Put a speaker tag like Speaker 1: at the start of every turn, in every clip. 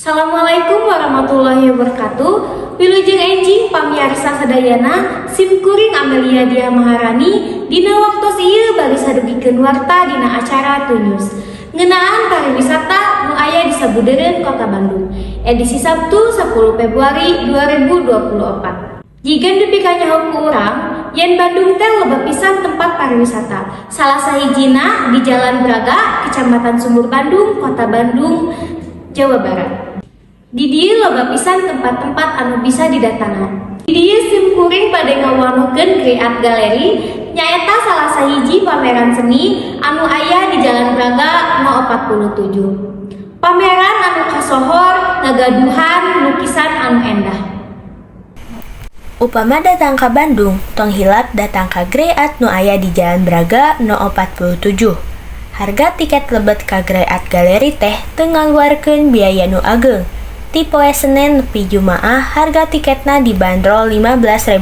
Speaker 1: Assalamualaikum warahmatullahi wabarakatuh. Wilujeng enjing pamiarsa sadayana, sim kuring Amelia Dia Maharani. Dina waktos ieu baris hadugikeun warta dina acara Tunews ngeunaan pariwisata nu aya di sabudeureun Kota Bandung. Edisi Sabtu 10 Februari 2024. Jiga dupi kanyaho ku urang, yen Bandung teh loba pisan tempat pariwisata. Salah sahijina di Jalan Braga, Kecamatan Sumur Bandung, Kota Bandung, Jawa Barat. Di dieu loba pisan tempat-tempat anu bisa didatangan. Di dieu sim kuring bade ngawanohkeun Grey Art Gallery, nyaeta salah sahiji pameran seni anu aya di Jalan Braga No 47. Pameran anu kasohor ngagaduhan lukisan anu endah.
Speaker 2: Upama datang ka Bandung, tong hilap datang ka Grey Art nu aya di Jalan Braga No 47. Harga tiket lebet ka Grey Art Gallery teh teu ngaluarkeun biaya nu ageng. Ti poe Senen nepi Jumaah harga tiketna dibanderol Rp15.000.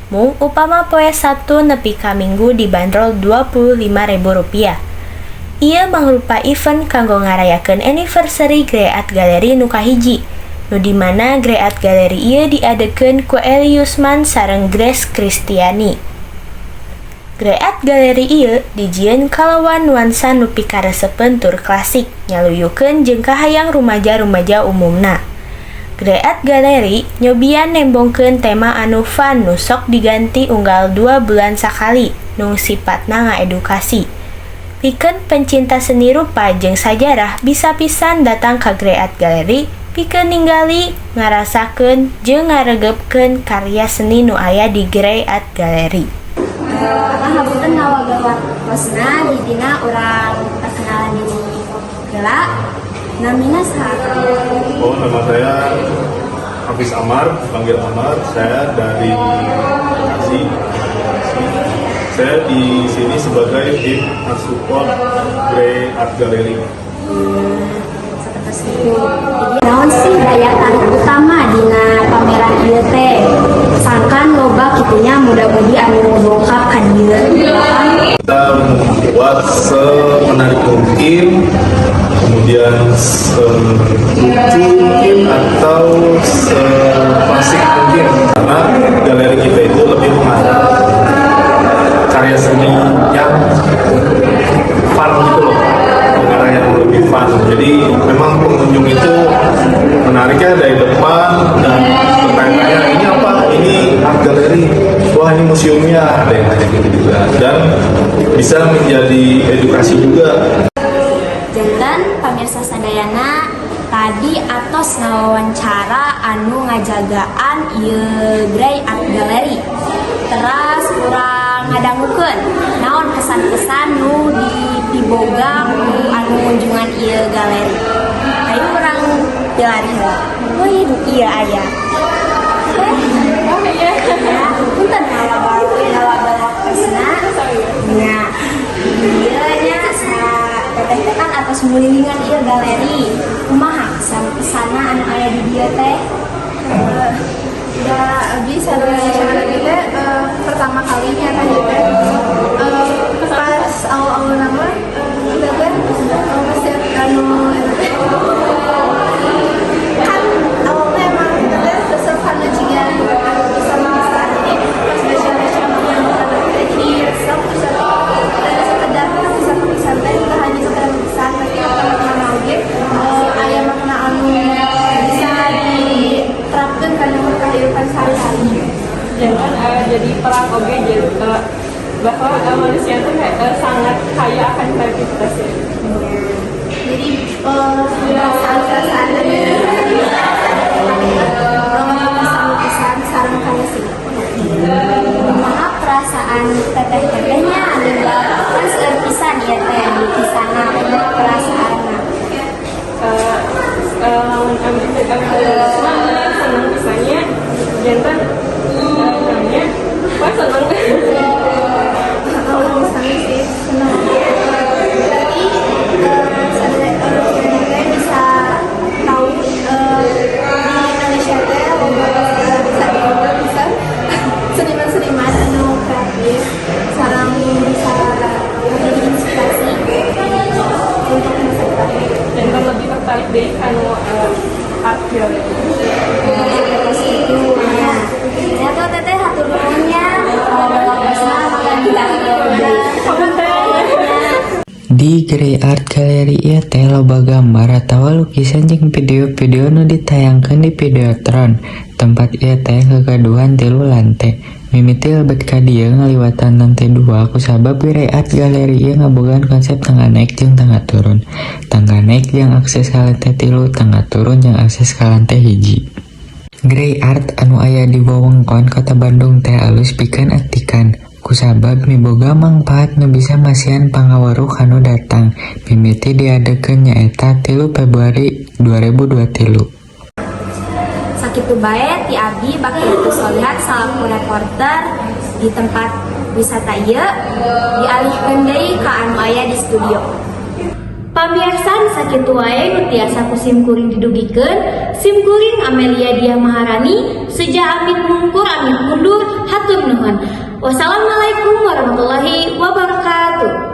Speaker 2: Mung upama poe Sabtu nepi ka Minggu dibanderol Rp25.000. Ieu mangrupa event kanggo ngarayakeun anniversary Grey Art Gallery nu kahiji, nu dimana Grey Art Gallery ieu diadegeun ku Eli Yusman sareng Grace Kristiani. Grey Art Gallery ieu dijieun kalawan nuansa nu pikaresepeun tur klasik, nyaluyukeun jeung kahayang rumaja-rumaja umumna. Grey Art Gallery nyobian nembongkeun tema anu fun nu sok diganti unggal 2 bulan sakali nu sipatna ngaedukasi. Pikeun pencinta seni rupa jeung sajarah bisa pisan datang ka Grey Art Gallery pikeun ningali, ngarasakeun, jeung ngaregepkeun karya seni nu aya di Grey Art Gallery.
Speaker 3: Hapunten ngawagel waktosna, di dina urang perkenalan diri heula. Namina saha?
Speaker 4: Oh, nama saya Hafiz Amar, dipanggil Amar. Saya dari Bekasi. Bekasi. Saya di sini sebagai tim art support Grey Art Gallery.
Speaker 3: Seperti itu. Naon sih daya tarik utama dina pameran ieu teh? Sangkan loba kitu nya muda-mudi anu dongkap ka dieu.
Speaker 4: Kita membuat semenarik mungkin, kemudian selucu mungkin atau seklasik mungkin. Karena galeri kita itu lebih mengarah karya seni yang fun gitu loh, mengarah yang lebih fun. Jadi memang pengunjung itu menariknya dari depan dan bertanya-tanya, "Ini apa?" "Ini art gallery." "Wah, ini museumnya?" Ada yang nanya gitu juga dan bisa menjadi edukasi juga.
Speaker 3: Janten pamirsa sadayana, tadi atos ngawawancara anu ngajagaan ieu Grey Art Gallery. Teras urang ngadangukeun naon kesan-kesan nu dipiboga ku anu ngunjungan ieu galeri. Ayo urang pilari heula. Oh iya, iya aya.
Speaker 5: Oh iya.
Speaker 3: Ya, punten ngawagel waktosna. Nya, ieu nya sa teteh teh kan atos mulilingan ieu galeri. Kumaha kesan kesana anu aya di dieu teh?
Speaker 5: Da abdi sareng wawancara teh pertama kalinya kan ieu teh. Pas awal-awal nama kita teh masih anu eta teh kan awalnya emang kita teh resep karena jiga anu lukisan-lukisan, jadi pas baca-baca yang teh jadi resep. Terus dari sekedar lukisan-lukisan teh bukan hanya sekedar lukisan, tapi makna oge aya makna anu bisa diterapkan kana kehidupan sehari-hari.
Speaker 6: Jangan jadi perang oge, jadi bahwa manusia itu sangat kaya akan kreativitasnya.
Speaker 5: Jadi perasaan-perasaan tadi lukisan-lukisan sareng karya seni.
Speaker 3: Kumaha perasaan teteh-tetehnya ninggal kan seueur pisan ieu teh lukisanna, kumaha perasaanna?
Speaker 6: Lamun abdi senang pisannya, janten namanya wah, senang.
Speaker 5: Kalau misalnya sih senang, berarti saya bisa tahu di Indonesia teh loba bisa bisa seniman-seniman anu kreatif sareng bisa menjadi inspirasi untuk masa depan.
Speaker 6: Janten lebih tertarik deui kanu art gallery.
Speaker 3: Seperti itu ya. Ya tuh teteh, hatur nuhun nya. Waktosna kita.
Speaker 6: Komentar.
Speaker 7: Di Grey Art Gallery ieu teh loba gambar atawa lukisan jeung video-video nu ditayangkeun di videotron. Tempat ieu teh kagaduhan tilu lante. Mimiti lebet ka dieu ngaliwatan lantai 2 kusabab Grey Art Gallery ieu ngabogaan konsep tangga naek jeung tangga turun. Tangga naek jang akses ka lantai 3, tangga turun jang akses ka lantai 1. Grey Art anu aya di wewengkon Kota Bandung teh alus pikeun atikan kusabab miboga mangpaat nu bisa masihan pangaweruh kanu datang. Mimiti diadegeun nyaeta 3 Februari 2023.
Speaker 3: Sakitu bae ti abdi Bakiatus Solihat salaku reporter di tempat wisata ieu, dialihkeun deui ka anu aya di studio.
Speaker 1: Pamiarsan, sakitu wae nu tiasa ku sim kuring didugikeun. Sim kuring Amelia Dia Maharani seja amit mungkur amit mundur, hatur nuhun. Wassalamualaikum warahmatullahi wabarakatuh.